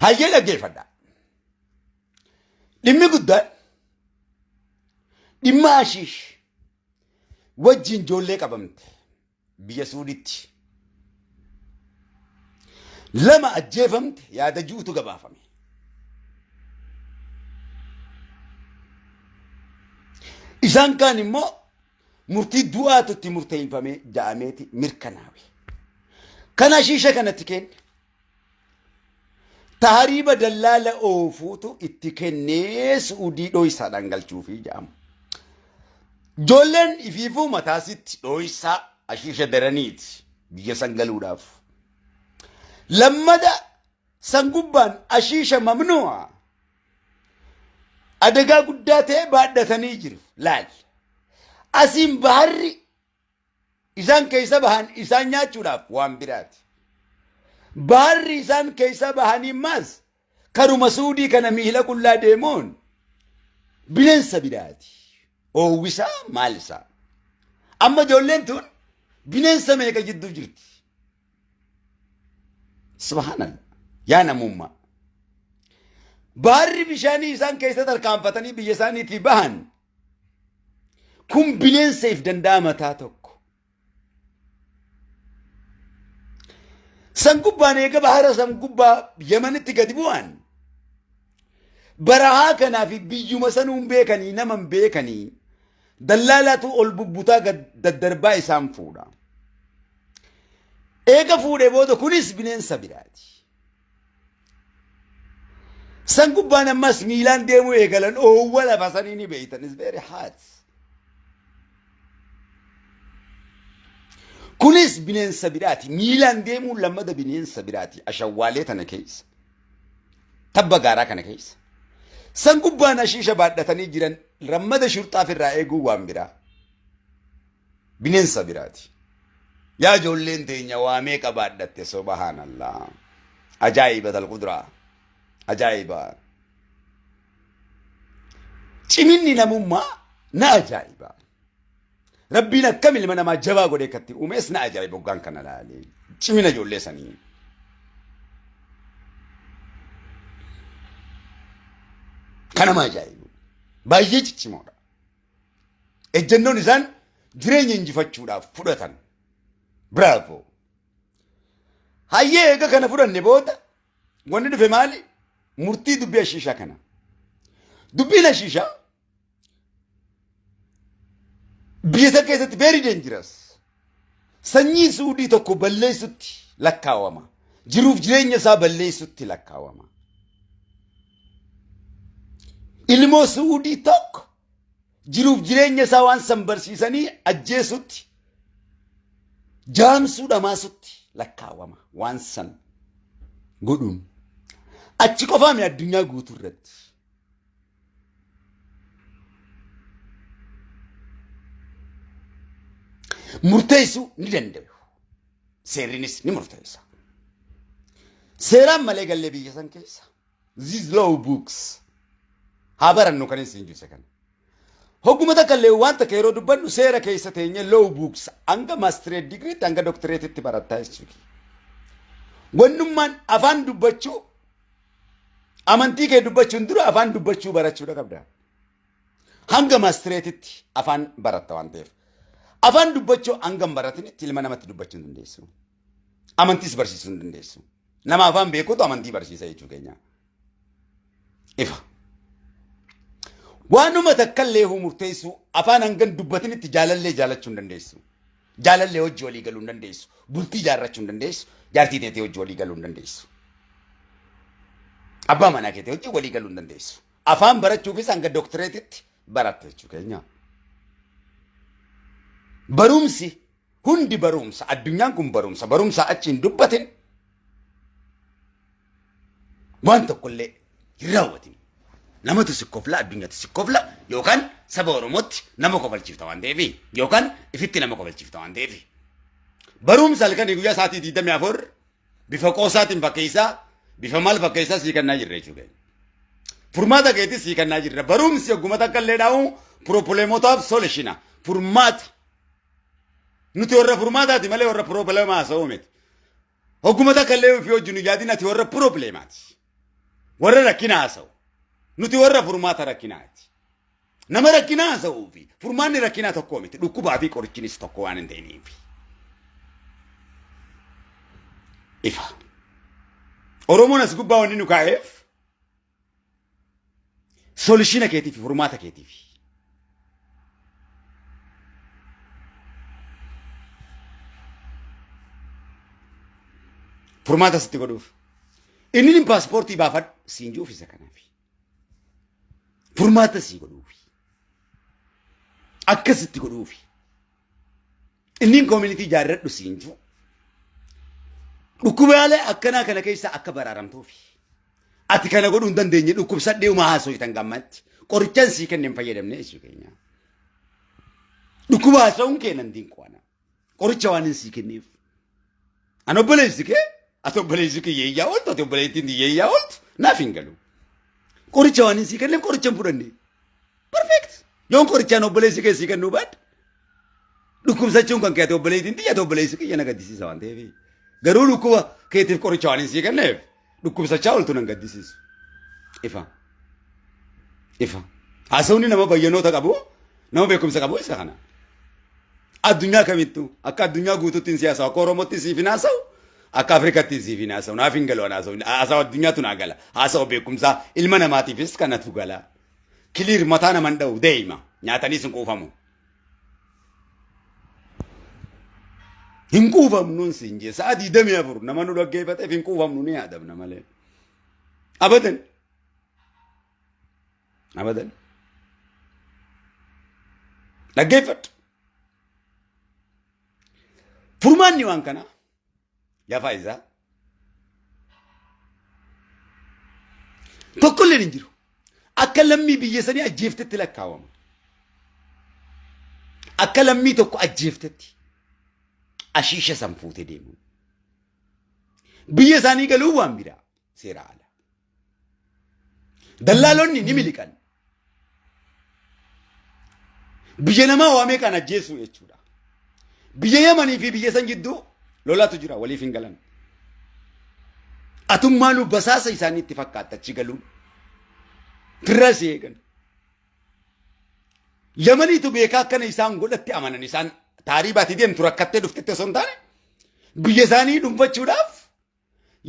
Hayyee dhaggeeffadha. Dhimmi guddaan dhimma ashiish wajjin ijoollee qabamte biyya Suuditti. Lama ajjeefamte yaada juutu gabaafame. Isaan kaan immoo murtii du'aatu itti murteeffamee ja'ameeti mirkanaawe. Kan ashiisha kanatti kenne Tahariiba dallaala oofuutu itti kennee Su'uudii dhooysaadhaan galchuufii jedhama. Ijoolleen ifiifuu mataasitti dhooysaa ashiisha daraniiti biyya san galuudhaaf. Lammada san gubbaan ashiisha mamnu'a adagaa guddaa ta'e baadhatanii jiru. Laal. Asiin baharri Isaan keessa bahan isaan nyaachuudhaaf waan biraati. Baharri isaan keessa bahanii maas karuma suudii kana miila qullaa deemuun bineensa biraati. Oowwisaa maal isaa? Amma ijoolleen tun bineensa meeqa jidduu jirti? Subhaanallah. Yaa namummaa. Baharri bishaanii isaan keessa tarkaanfatanii biyya isaaniitii bahan Kun bineensa if danda'a mataa tokko. San gubbaan eega bahara san gubbaa Yamanitti gadi bu'an. Barahaa kanaa fi biyyuma sanuu hin beekanii nama hin beekanii dallaalaatu ol bubbutaa gad daddarbaa isaan fuudha. Eega fuudhee booda kunis bineensa biraati. San gubbaan ammas miilaan deemuu eegalan oowwa lafa sanii ni beeytan. Is very hard. Kunis bineensa biraati. Miilaan deemuun lammada bineensa biraati. Ashawwaalee tana keessa. Tabba gaaraa kana keessa. San gubbaan ashiisha baadhatanii jiran rammada shurxaaf irraa eeguu waan biraa. Bineensa biraati. Yaa ijoolleen teenya waa meeqa baadhatte subhaanallah. Ajaa'iba talqudraa. Ajaa'iba. Ciminni namummaa na ajaa'iba. Rabbiin akkam ilma namaa jabaa godhee akkatti uumees na ajaa'iba hoggaan kana laalee. Cimina ijoollee sanii. Kan nama ajaa'ibu. Baay'ee ciccimoodha. Ejjennoon isaan jireenya injifachuudhaaf fudhatan. Bravo! Hayyee eega kana fudhanne booda wanni dhufe maali? Murtii dubbii ashiishaa kana. Dubbiin ashiishaa biyya san keessatti very dangerous. Sanyii suudii tokko balleessutti lakkaawama. Jiruuf jireenya isaa balleessutti lakkaawama. Ilmoo suudii tokko jiruuf jireenya isaa waan san barsiisanii ajjeesutti jaamsuu dhamaasutti lakkaawama waan san godhuun. Achi qofaami addunyaa guutuu irratti. Murteessuu ni danda'u. Seerrinis ni murteessa. Seeraan malee gallee biyya san keessa. These law books. Haa barannu kan isin jise kana. Hogguma takka illee waan takka yeroo dubbannu seera keessa teenye law books hanga maastireet digiriitti hanga doktireetitti barattaa jechuudha. Wannummaan afaan dubbachuu Amantii kee dubbachuun dura afaan dubbachuu barachuudha qabda. Hanga maastireetitti afaan baratta waan ta'eef. Afaan dubbachuu hanga hin baratinitti ilma namatti dubbachuu hin dandeessu. Amantiis barsiisuu hin dandeessu. Nama afaan beekutu amantii barsiisa jechuu keenya. Ifa. Waanuma takkallee huu murteessuu afaan hanga hin dubbatinitti jaalallee jaalachuu hin dandeessu. Jaalallee hojii walii galuu hin dandeessu. Bultii ijaarrachuu hin dandeessu. Jaartii teetii hojii walii galuu hin dandeessu. Abbaa manaa keetii hojii walii galuu hin dandeessu. Afaan barachuufis hanga doktireetitti baratte jechuu keenya. Barumsi hundi barumsa. Addunyaan kun barumsa. Barumsa achi hin dubbatin. Waan tokkollee hin raawwatin. Namatu si kofla, addunyatu si kofla yookaan saba Oromootti nama kofalchiifta waan ta'eef yookaan ifitti nama kofalchiifta waan ta'eef. Barumsa halkanii guyyaa sa'aatii 24 bifa qoosaatiin fakkeessaa bifa maal fakkeessaa sii kennaa jirra jechuudha. Furmaata keetis sii kennaa jirra. Barumsi ogguma takka illee dhaa'u piroobileemotaaf solishina. Furmaata. Nuti warra furmaataati malee warra piroobileema haasa'uu miti. Hogguma takka illee ofii wajjin hin yaadin ati warra piroobileemaati. Warra rakkina haasa'u. Nuti warra furmaata rakkinaati. Nama rakkina haasa'uu fi furmaanni rakkinaa tokko miti. Dhukkubaa fi qorichinis tokko waan hin ta'iniif. Ifa. Oromoon as gubbaa wanni nu kaa'eef solution keetiif, furmaata keetiif. Furmaata sitti godhuuf. Inni ni paaspoortii baafadhu siin juuf isa kanaaf. Furmaata sii godhuufi. Akkasitti godhuufi. Inni community ijaarradhu siin jiru. Dhukkubaalee akkanaa kana keessaa akka baraaramtuufi. Ati kana godhuu hin dandeenye, dhukkubsadhee uma haasoo gammatti. Qorichaan sii kenne hin fayyadamne jechuu keenya. Dhukkuba haasa'uun kee nan dinqoana. Qoricha waan hin sii kenneef. An obboleessi kee, ati obboleessi kee yeeyyaa ooltu, ati obboleettiin yeeyyaa ooltu, naaf hin galu. Qoricha waan hin sii kenneef qoricha hin fudhanne. Perfect. Yoon qorichaan obboleessi kee sii kennuu baadhe, dhukkubsachuun kan kee, ati obboleettiin xiyya, ati obboleessi kiyya na gaddisiisa waan ta'eef. Garuu dhukkuba keetiif qoricha waan hin sii kenneef dhukkubsachaa ooltu nan gaddisiisu. Ifa. Ifa. Haasawni nama bayyanoota qabu, nama beekumsa qabu isa kana. Addunyaa kamittuu akka addunyaa guutuutti hin siyaasa'u, akka Oromootti siif hin haasa'u, akka Afrikaatti siif hin haasa'u, naaf hin galu haasa'u, haasa'u addunyaatu naa gala. Haasa'u beekumsaa ilma namaatiifis kanatu gala. Clear, mataa naman dha'u deema, nyaataniis hin quufamu. Hin quufamnuun siin jee, sa'a 24 nama nu dhaggeeffateef hin quufamnu, ni yaadamna malee. Abadan. Abadan. Dhaggeeffadhu. Furmaanni waan kanaa yaa faayisaa tokkolleen hin jiru. Akka lammii biyya sanii ajjeeftetti lakkaawama. Akka lammii tokko ajjeeftetti ashiisha san fuutee deemu. Biyya isaanii galuu waan biraa seera ala. Dallaalonni ni miliqan. Biyya namaa waa meeqaan ajjeessu jechuudha. Biyya Yamanii fi biyya san jidduu lolatu jira, waliif hin galan. Atummaanuu basaasa isaanii itti fakkaatta achi galuun. Firraa si eegan. Yamaniitu beekaa akkana isaan godhatti amanan, isaan taarii baatee deemtu rakkattee dhuftetti osoo hin taane biyya isaanii dhuunfachuudhaaf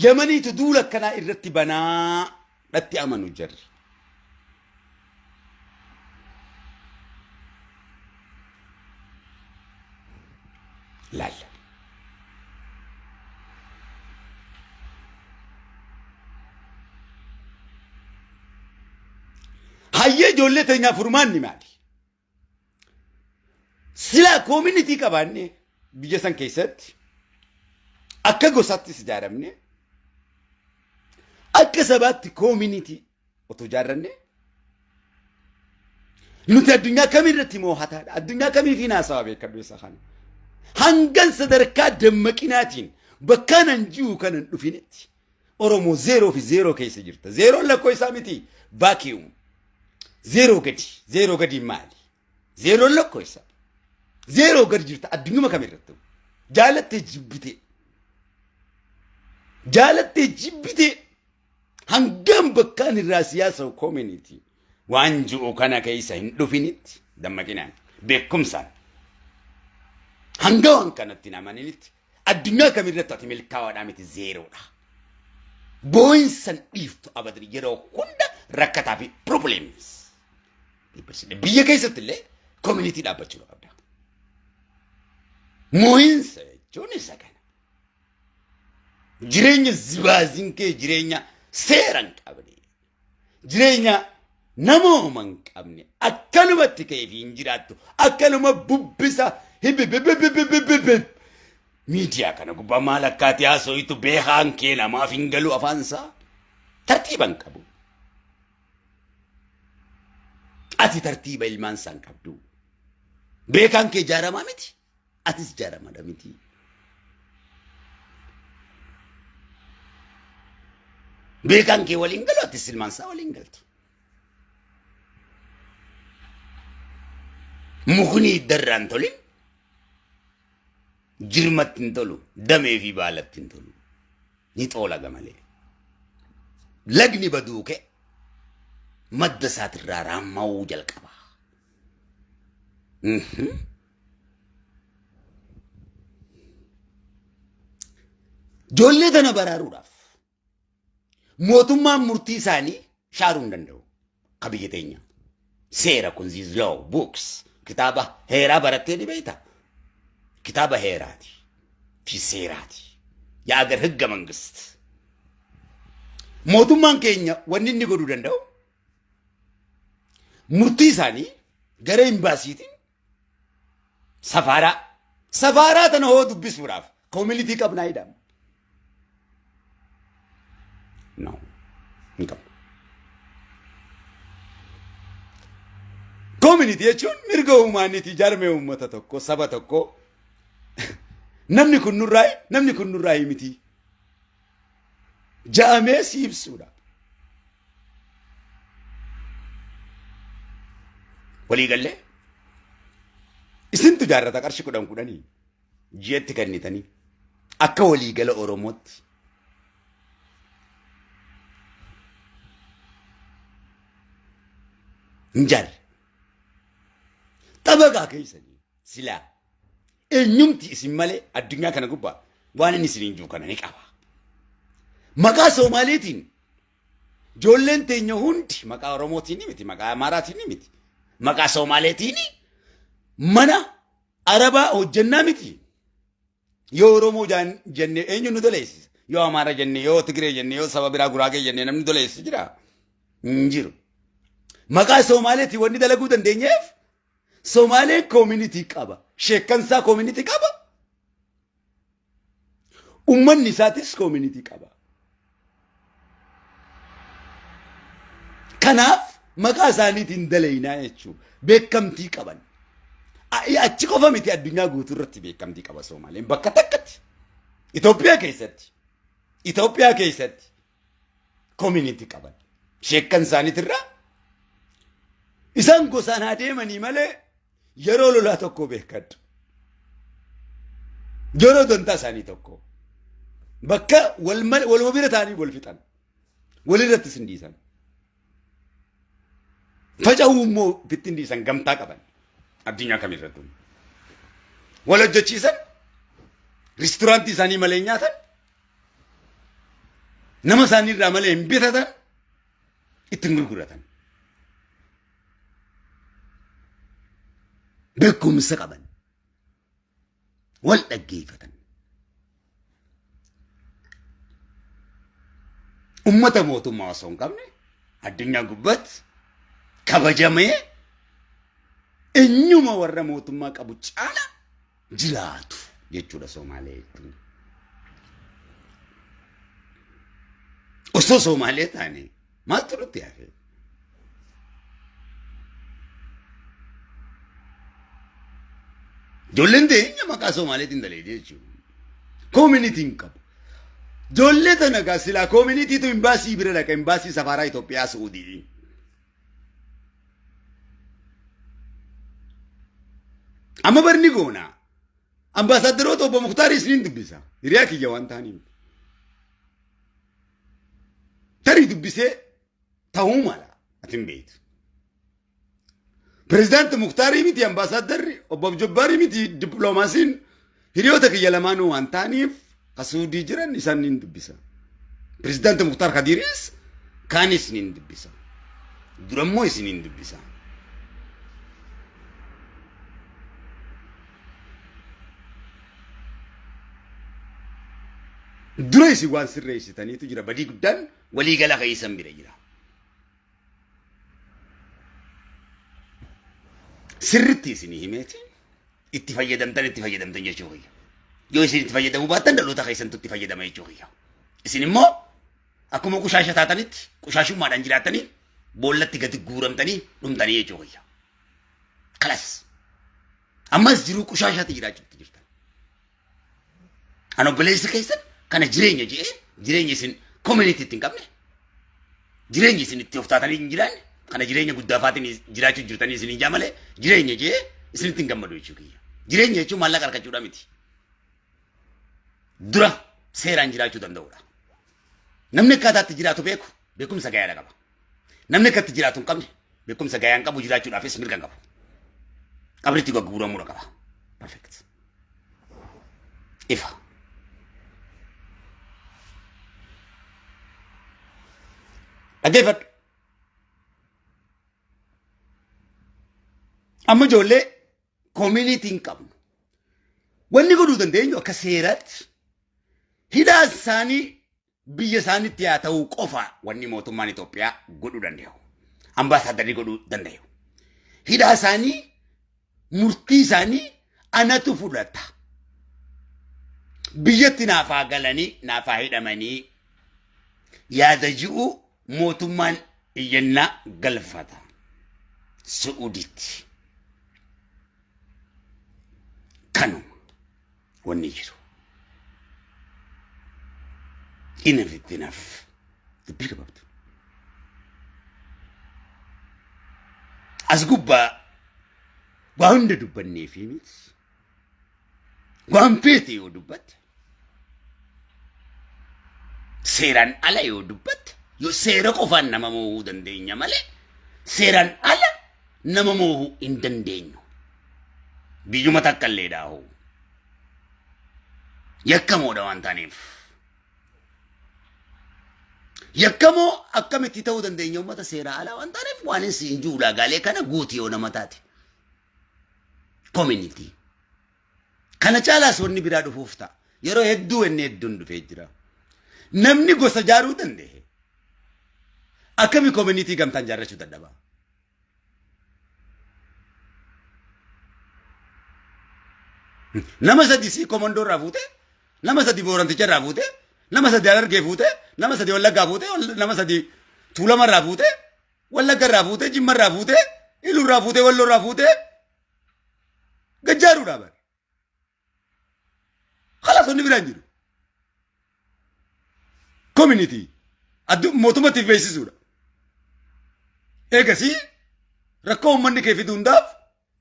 Yamaniitu duula akkanaa irratti banaa dhatti amanu jarri. Laalla. Hayyee, ijoollee teenyaa furmaanni maali? Silaa community qabaanne, biyya san keessatti akka gosaattis ijaaramne, akka sabaatti community otoo ijaarranne, nuti addunyaa kamirratti moohataadha. Addunyaa kamiifiin haasawaa beekadhu isa kana. Hangan sadarkaa dammaqinaatiin bakka nan jiru kanan dhufinitti Oromoo zeeroo fi zeeroo keessa jirta. Zeeroon lakkoo isaa miti, vacuum. Zeeroo gadi. Zeeroo gadi maali? Zeeroon lakkoo isaa. Zeeroo gadi jirta addunyuma kamirratti. Jaalattee jibbitee. Jaalattee jibbitee. Hangam bakkaan irraa siyaasa community waan ji'u kana keessa hin dhufinitti, dammaqinaan beekumsaan hanga waan kanatti hin amaninitti, addunyaa kamirratti ati milkaa'aadhaa miti, zeeroodha. Boo'insan dhiiftu abadan, yeroo hunda rakkataa fi problems. Biyya keessatti illee community dhaabbachuu qabda. Moo'insa jechuun isa kana. Jireenya zibaazinkee, jireenya seera hin qabne, jireenya namooma hin qabne, akkanumatti ka'eef hin jiraattu, akkanuma bubbisa hibibibibibibibib miidiyaa kana gubbaa maal akkaati haaso'itu, beekaan kee namaaf hin galu, afaansaa tartiiba hin qabu. Ati tartiiba ilmaan isaa hin qabdu. Beekaan kee jaaramaa miti. Atis jaaramaadha miti. Beekaan kee waliin galu, atis ilmaan isaa waliin galtu. Mukni hiddarraan tolin jirmatti hin tolu, damee fi baalatti hin tolu. Ni xoolaga malee. Lagni baduu ka'e madda isaatirraa raamma'uu jalqaba. Ijoollee tana baraaruudhaaf mootummaan murtii isaanii shaaruu hin danda'u. Ka biyya teenya. Seera kun these law books kitaaba heeraa barattee ni beekta. Kitaaba heeraati fi seeraati. የአገር ህገ መንግስት. Mootummaan keenya wanni inni godhuu danda'u murtii isaanii gara imbaasiitiin safaaraa tana hoo dubbisuudhaaf community qabnaa jedhama. No, hin qabnu. Community jechuun mirga uumaaniiti jaarmee uummata tokko, saba tokko, namni kun nurraa, namni kun nurraa miti ja'amee si ibsuudha. Walii gallee isintu jaarrata qarshii kudhan kudhanii ji'atti kennitanii akka waliigala Oromootti. Hin jaarre. Xabaqaa keessanii silaa eenyumti isin malee addunyaa kana gubbaa waan inni isiniin jiru kana ni qaba. Maqaa Soomaaliitiin ijoolleen teenya hundi, maqaa Oromootiin ni miti, maqaa Amaaraatiin ni miti, maqaa Soomaaleetiin mana Arabaa hojjannaa miti. Yoo Oromoo jenne eenyu nu doleessisa? Yoo Amaara jenne, yoo Tigree jenne, yoo saba biraa Guraagee jenne namni doleessu jira? Hin jiru. Maqaa Soomaaleetiin wanni dalaguu dandeenyeef Somaaleen community qaba. Sheekkansaa community qaba. Uummanni isaatis community qaba. Kanaaf maqaa isaaniitiin dalaynaa jechuun beekamtii qaban. Achi qofa miti, addunyaa guutuu irratti beekamtii qaba Somaaleen bakka takkatti. Itoophiyaa keessatti. Itoophiyaa keessatti community qaban. Sheekkan isaaniitirraa isaan gosaan haa deemanii malee yeroo lolaa tokko beekadhu. Yeroo dantaa isaanii tokko. Bakka waluma bira ta'anii wal fixan. Walirrattis hin dhiisan. Faca'uu immoo ofitti hin dhiisan, gamtaa qaban. Addunyaa kamirrattuu. Wal hojjechiisan. Restaurantii isaanii malee nyaatan. Nama isaanii irraa malee hin bitatan. Ittiin gurguratan. Beekumsa qaban. Wal dhaggeeffatan. Ummata mootummaa osoo hin qabne addunyaa gubbaatti kabajamee eenyuma warra mootummaa qabu caala jiraatu jechuudha Somaalee jechuun. Osoo Somaalee taane maaltu nutti hafe? Ijoolleen teenya maqaa Somaaleetiin daleedee jechuudha. Communityn qabu. Ijoollee tana gaa silaa communitytu imbaasii bira dhaqa, imbaasii safaaraa Itoophiyaa Su'uudii. Amma barni goona. Ambaasaaddaroota obbo Muktaar isiniin dubbisa. Hiriyaa kiyya waan ta'aniif. Tarii dubbisee ta'uu mala ati hin beektu. Pirezidaanti Muktaarii miti, ambaasaaddarri obbo Abjobbaarii miti, dippiloomaasiin hiriyoota kiyya lamaanuu waan ta'aniif ka Suudii jiran isaan niin dubbisa. Pirezidaanti Muktaar Kadiiris kaanis niin dubbisa. Durammoo isiniin dubbisa. Dura isin waan sirreessitaniitu jira, badii guddaan waliigala keessan bira jira. Sirritti isinii himeeti itti fayyadamtan, itti fayyadamtan jechuu kiyya. Yoo isin itti fayyadamuu baattan dhaloota keessantu itti fayyadama jechuu kiyya. Isin immoo akkuma qushaasha taatanitti qushaashummaadhaan jiraattanii boollatti gadi guuramtanii dhumtanii jechuu kiyya. Kalas. Ammas jiruu qushaashaatti jiraachuutti jirtan. An obboleessi keessan kana jireenya je'ee, jireenya isin community itti hin qabne, jireenya isin itti of taatanii hin jiraanne kana jireenya guddaafaatiin jiraachuu jirtanii isin hin jaa malee jireenya je'ee isinitti hin gammadu jechuu kiyya. Jireenya jechuun maallaqa argachuudha miti. Dura seeraan jiraachuu danda'uudha. Namni akkaataa itti jiraatu beeku Beekumsa gayaadha qaba. Namni akkatti jiraatu hin qabne beekumsa gayaa hin qabu, jiraachuudhaafis mirga hin qabu. Qabritti gurguramuudha qaba. Perfect. Ifa. Dhaggeeffadhu. Amma ijoollee community hin qabnu. Wanni godhuu dandeenyu akka seeraatti hidhaan isaanii biyya isaaniitti haa ta'uu qofa wanni mootummaan Itoophiyaa godhuu danda'u. Ambaasaaddarri godhuu danda'u. Hidhaa isaanii, murtii isaanii anatu fudhata. Biyyatti naaf haa galanii, naaf haa hidhamanii yaada ji'u mootummaan iyyannaa galfata. Su'uuditti. Kanuma wanni jiru. Enough is enough. Dubbii gabaabdu. As gubbaa waa hunda dubbannee fi miti. Waan feete yoo dubbatte, seeraan ala yoo dubbatte, yoo seera qofaan nama moohuu dandeenya malee seeraan ala nama moohuu hin dandeenyu. Biyyuma takka illee dhaahuu. Yakkamoodha waan taaneef. Yakkamoo akkamitti ta'uu dandeenya uummata seeraa alaa waan taaneef? Waan hin siin jiru ulaagaalee kana guuti yoo nama taate. Community. Kana caalaas wanni biraa dhufuuf ta'a. Yeroo hedduu wanni hedduun dhufee jira. Namni gosa ijaaruu danda'e akkami community gamtaan ijaarrachuu dadhaba? Nama sadi sii komandoo irraa fuute, nama sadi Booranticha irraa fuute, nama sadi Harargee fuute, nama sadi Wallaggaa fuute, nama sadi Tuulama irraa fuute, Wallagga irraa fuute, Jimma irraa fuute, Iluu irraa fuute, Walloo irraa fuute, gajjaaruudha bar. Kalaas, wanni biraan jiru. Community addu mootummatti beeksisuudha. Eegasii rakkoo uummanni kee fidu hundaaf,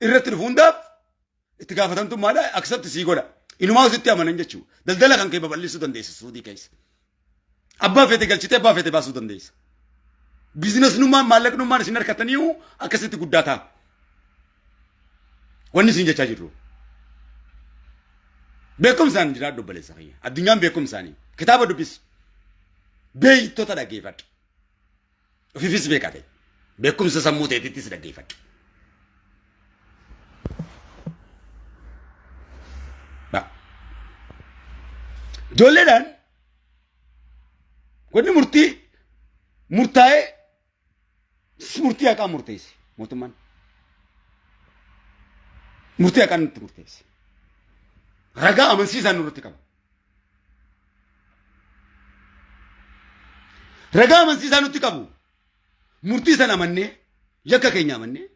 irratti dhufu hundaaf itti gaafatamtummaadha accept sii godha. Inumaa sitti amanan jechuudha. Daldala kan kee babal'isuu dandeessa Suudii keessa. Abbaa feete galchitee abbaa feete baasuu dandeessa. Businessnummaan, maallaqnummaan isin harkataniihu akkasitti guddaa ta'a. Wanni isin jechaa jirru. Beekumsaan jiraadhu, obboleessa kiyya. Addunyaan beekumsaanii. Kitaaba dubbisi. Beektota dhaggeeffadhu. Ofiifis beekaa ta'e. Beekumsa sammuu ta'eetittis dhaggeeffadhu. Ijoolleedhaan wanni murtii murtaa'ee, murtii haqaa murteesse mootummaan. Murtii haqaa nutti murteesse. Ragaa amansiisaan nurratti qaba. Ragaa amansiisaa nutti qabu. Murtii sana amannee, yakka keenya amannee,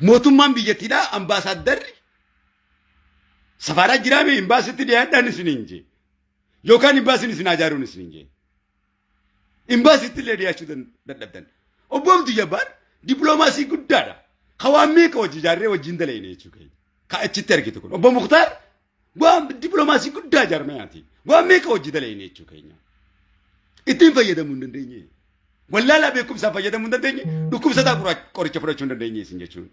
mootummaan biyyattiidhaa, ambaasaaddarri safaaraa jiraame, imbaasitti dhiyaadhaan isiniin jee. Yookaan imbaasiin isin haa ijaaruun isiniin jee. Imbaasitti illee dhiyaachuu dadhabdan. Obbo Abdii Jabbaar dippiloomaasii guddaadha. Ka waan meeqa wajji ijaarree wajjin daleene jechuu keenya. Ka achitti argitu kun. Obbo Muktaar waan dippiloomaasii guddaa jaarmayaati. Waan meeqa wajji daleene jechuu keenya. Ittiin fayyadamuu hin dandeenye. Wallaalaa beekumsaan fayyadamuu hin dandeenye. Dhukkubsataa qoricha fudhachuu hin dandeenye isin jechuun.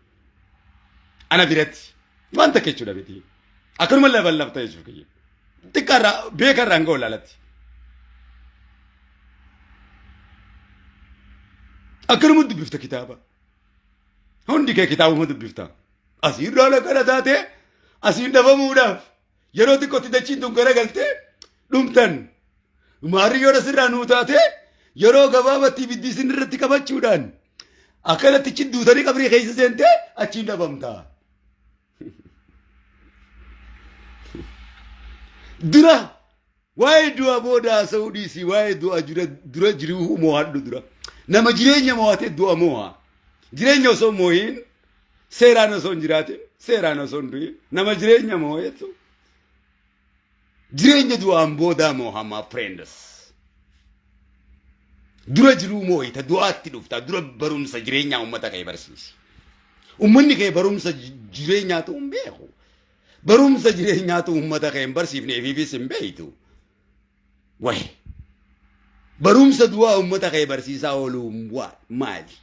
Ana biratti waan takka jechuudha miti. Akkanuma lafa lafta jechuu kiyya. Xiqqaarraa beekarraa hanga wallaalatti. Akkanuma dubbifta kitaaba. Hundi kee kitaabuma dubbifta. Asiin rola kana taate asiin dhabamuudhaaf yeroo xiqqootti dachiin tun garagaltee dhumtan. Maarri yoo sirraa nuu taate yeroo gabaabatti ibiddi isin irratti qabachuudhaan akkanatti cidduutanii qabrii keessa seentee achiin dhabamta. Dura waa'ee du'a booda haasa'uu dhiisii, waa'ee du'a dura jiruu moo'adhu dura. Nama jireenya moo'atee du'a moo'a. Jireenya osoo moo'iin, seeraan osoo hin jiraatin, seeraan osoo hin du'in, nama jireenya moo'etu jireenya du'aan boodaa moo'a, my friends. Dura jiruu moo'ita, du'aatti dhufta. Dura barumsa jireenyaa uummata kee barsiisi. Uummanni kee barumsa jireenyaatu hin beeku. Barumsa jireenyaatu uummata kee hin barsiifne, ifiifis hin beektu. Wayi. Barumsa du'aa uummata kee barsiisaa ooluun maali?